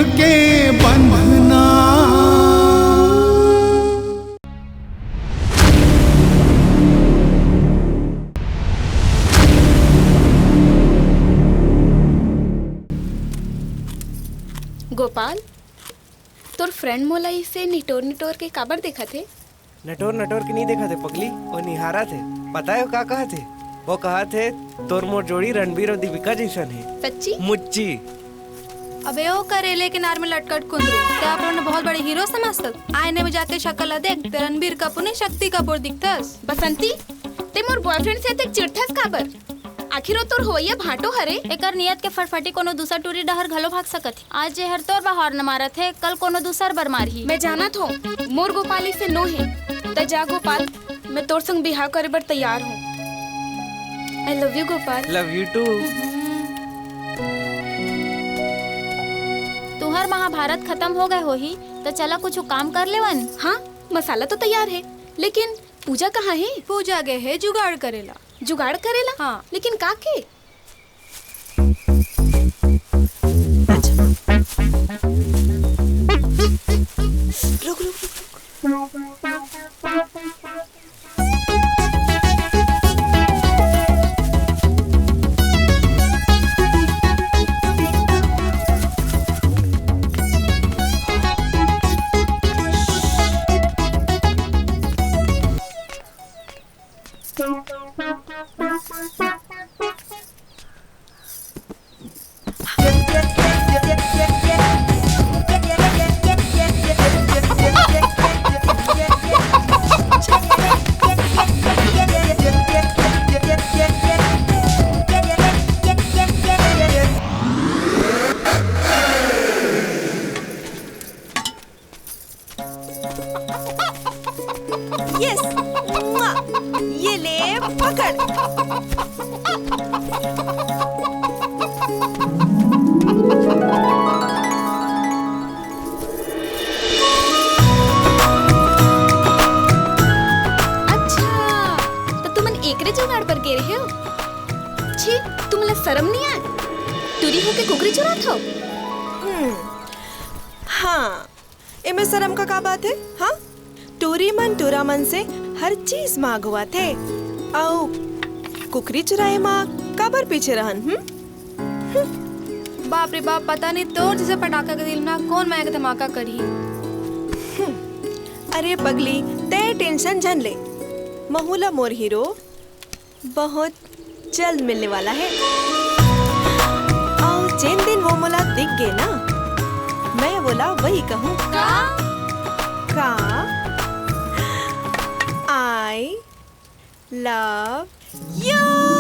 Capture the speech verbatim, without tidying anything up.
के बंधना। गोपाल, तोर फ्रेंड मोला इसे निटोर निटोर के काबर देखत हे? नटोर नटोर के नहीं देखत हे पगली, वो निहारत हे। पता हे वो का कहत हे? वो कहत हे, "तोर मोर जोड़ी रणबीर और दीपिका जैसन हे।" सच्ची? मुच्ची। अबे ओ करेले के नार में लटकट कुंदरू, ते आप लोगन बहुत बड़े हीरो समझथस। आईने में जाके शक्ल ला देख, ते रणबीर कपूर नहीं, शक्ति कपूर दिखथस। बसंती, ते मोर बॉयफ्रेंड से अतेक चिढ़थस काबर? आखिर वो तोर होइया भांटो हरे। एकर नियत के फटफटी कोनो दूसर टूरी डहर घलो भाग सकत हे। आज जेहर तोर बर horn मारत हे, कल कोनो दूसर बर मारही। मैं जानत हों, मोर गोपाली से no हे। त जा गोपाल, मैं तोर संग बिहाव करे बर तैयार हों। I love you Gopal. Love you too। तुहर महाभारत खतम हो गए होही, त चला कुछु काम कर लेवन। हाँ, मसाला तो तैयार हे, लेकिन पूजा कहाँ हे? पूजा गए हे जुगाड़ करेला। जुगाड़ करेला? हाँ। लेकिन का के? अच्छा। रुक, रुक, रुक, रुक। Yes। मुआ। ये ले, पकड़। अच्छा, त तुमन एकरे जुगाड़ पर गे रहे हो? छी, तुमला शरम नहीं आए? टूरी होके कुकरी चुरात हो? हम्म, हाँ, एमे शरम का का बात हे? हाँ, टूरी मन टूरा मन से हर चीज मांगवाथे, अउ कुकरी चुराए मा काबर पीछे रहन? हम्म? बाप रे बाप, पता नहीं तोर जैसे पटाखा के दिल में कौन माया के धमाका करही। हम्म, अरे पगली, तय tension झन ले, महू ला मोर हीरो बहुत जल्द मिलने वाला है। अउ जेन दिन वो मोला दिख गे ना, मैं वोला वही कहूँ। का? का? I love you।